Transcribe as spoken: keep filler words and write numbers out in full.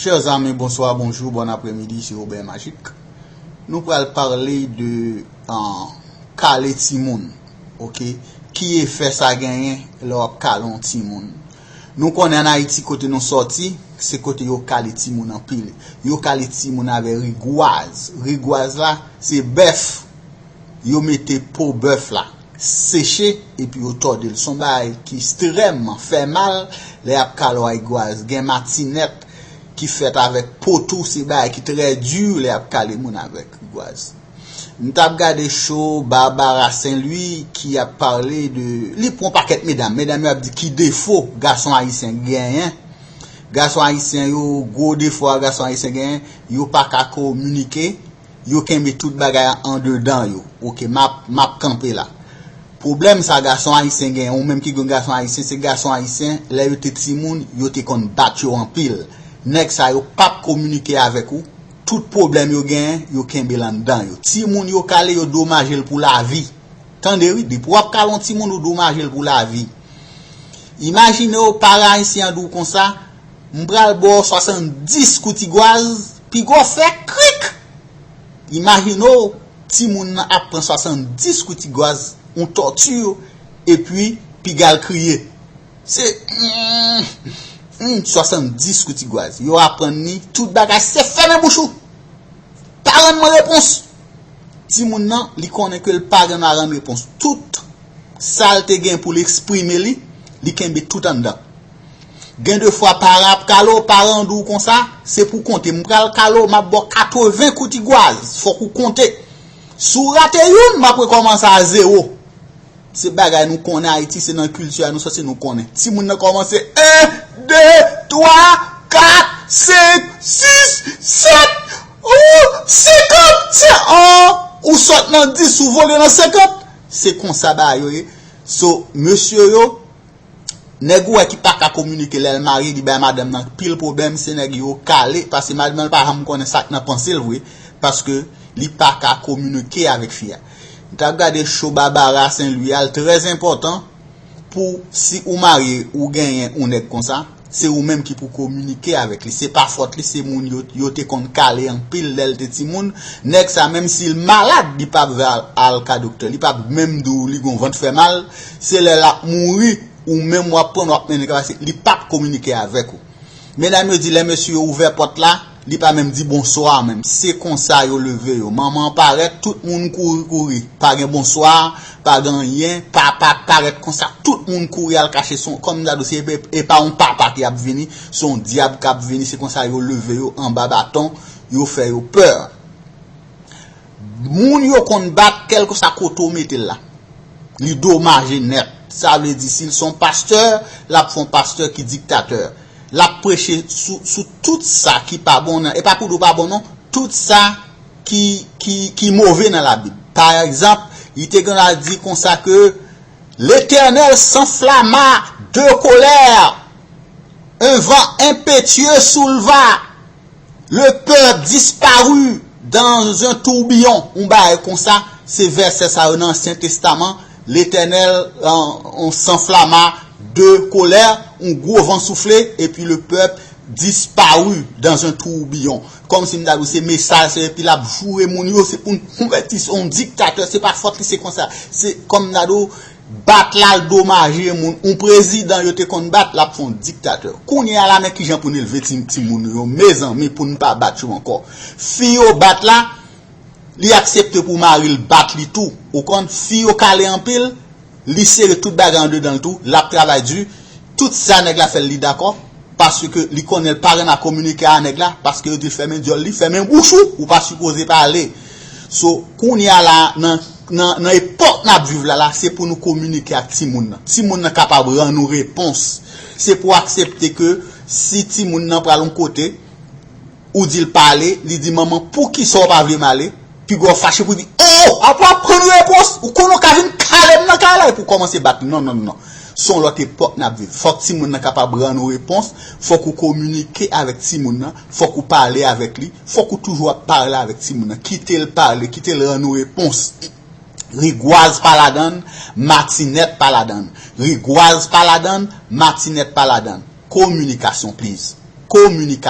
Chers amis, bonsoir, bonjour, bon après-midi, c'est Robert Magic. Nou pral pale de uh, kale timoun, ok? Ki efè sa genyen lè w ap kale yon timoun? Nou konnen an Ayiti kote nou sòti, se kote yo kale timoun anpil. Yo kale timoun avè rigwaz. Rigwaz la, se bèf. Yo mete po bèf la seche epi yo tòde l. Se yon bagay ki ekstrèmman fè mal lè y ap kale w ak gwaz. Gen matinèt ki fèt avèk po tou, se bagay ki trè di lè y ap kale moun avèk gwaz. M t ap gade show Barbara Saint Louis ki ap pale de, li pran pakèt medam. Medam yo ap di ki defo gason ayisyen genyen. Gason ayisyen yo, gwo defo a gason ayisyen genyen, yo pa ka kominike, yo kenbe tout bagay andedan yo. Ok, m ap, m ap kanpe la. Pwoblèm sa gason ayisyen genyen, ou menm ki gen gason ayisyen, se gason ayisyen, lè yo te timoun, yo te konn bat yo anpil. Nèg sa yo p ap kominike avèk ou, tout pwoblèm yo genyen, yo kenbe l anndan yo. Timoun yo kale, yo domaje l pou lavi. Tande wi, depi w ap kale yon timoun, ou domaje l pou lavi. Imajine w, paran ayisyen an di w konsa, m pral ba w swasanndis kou ti gwaz, piga w fè krik! Imajine w, timoun nan ap pran swasanndis kou ti gwaz, yon tòti, epi piga l kriye. Se, mm, mm, swasanndis kou ti gwaz. Yo aprann li, tout bagay, se fèmen bouch ou! Pa rann mwen repons! Timoun nan, li konnen ke l pa gen dwa rann repons. Tout sa l te gen pou l eksprime li, li kenbe tout anndan. Gen de fwa paran ap kale w, paran an di w konsa, se pou konte. M pral kale w, m ap ba w katreven kou ti gwaz. Fòk ou konte. Si w rate youn, m ap rekòmanse a zewo. Se bagay nou konnen Ayiti, se nan kilti a nou sòti, nou konnen. Timoun nan kòmanse en, de, twa, kat, senk, sis, sèt, ou, senkant, se an, ou sot nan dis, ou vole nan senkant. Se konsa bagay yo ye. So, mesye yo, nèg ou wè ki pa ka kominike lè l marye, li bay madanm nan pil pwoblèm, se nèg yo kale, paske madanm nan pa janm konnen sa k nan panse l vre, paske li pa ka kominike avèk fi a. M t ap gade show Barbara Saint Louis a, l trè enpòtan pou si ou marye, ou genyen yon nèg konsa, se ou menm ki pou kominike avèk li. Se pa fòt li, se moun yo, yo te konn kale anpil lè l te timoun. Nèg sa, menm si l malad, li p ap vle al, al ka doktè. Li p ap menm di w li gon vant fè mal. Se lè l ap mouri, ou menm w ap pran, w ap mennen kay la, se, li p ap kominike avèk ou. Medam yo di lè mesye yo ouvè pòt la, li pa menm di bonswa menm. Se konsa yo leve yo. Manman parèt, tout moun kouri kouri. Pa gen bonswa, pa gen anyen, papa parèt konsa, tout moun kouri al kache. Se yon, kòm m ta di w, se e, e pa yon papa ki ap vini, se yon dyab k ap vini, se konsa yo leve yo anba baton, yo fè yo pè. Moun yo konn bat kèlkeswa kote w mete l la. Li domaje nèt. Sa vle di, si l se yon pastè, l ap fè yon pastè ki diktatè. L ap preche sou, sou tout sa ki pa bon nan, e pa pou di w pa bon non, tout sa ki, ki, ki move nan Labib. Pa egzanp, li te gen dwa di konsa ke Letènèl s'enflamma de colère, un vent impétueux souleva, le peuple disparut dans un tourbillon. Yon bagay konsa, se vèsè sa yo nan Ansyen Testaman. Letènèl, euh, s'enflamma de colère, yon gwo van soufle, epi le peuple disparut dans un tourbillon. Kòmsi m ta di w se mesaj, se epi l ap joure moun yo, se pou n konvèti, se yon diktatè, se pa fòt li, se konsa. Se kòm m ta di w, bat la, l domaje moun. Yon prezidan yo te konn bat, l ap fè yon diktatè. Kounye a la, men kijan pou n elve ti, timoun yo, mezanmi, pou n pa bat yo ankò. Fi yo bat la, li aksepte pou mari l bat li tou. Ou konn, fi yo kale anpil, li sere tout bagay andedan l tou, l ap travay di. Tout sa nèg la fè l, li dakò, paske li konnen l pa renmen kominike a nèg la, paske yo di l fèmen dyòl li, fèmen bouch ou, ou pa sipoze pale. So, kounye a la, nan, nan, nan epòk n ap viv la, la, se pou nou kominike ak timoun nan. Timoun nan kapab rann ou repons. Se pou aksepte ke si timoun nan pral yon kote, ou di l pa ale, li di, "Manman, poukisa w pa vle m ale?" Piga w fache pou di, "Oh, apre w ap pran repons, ou konnen w ka vin kale m nan kay la epi w kòmanse bat m." Non, non, non. Se yon lòt epòk n ap viv. Fòk timoun nan kapab rann ou repons, fòk ou kominike avèk timoun nan, fòk ou pale avèk li, fòk ou toujou ap pale avèk timoun nan. Kite l pale, kite l rann ou repons. Rigwaz pa ladann, matinèt pa ladann. Rigwaz pa ladann, matinèt pa ladann. Kominikasyon, please. Kominikasyon.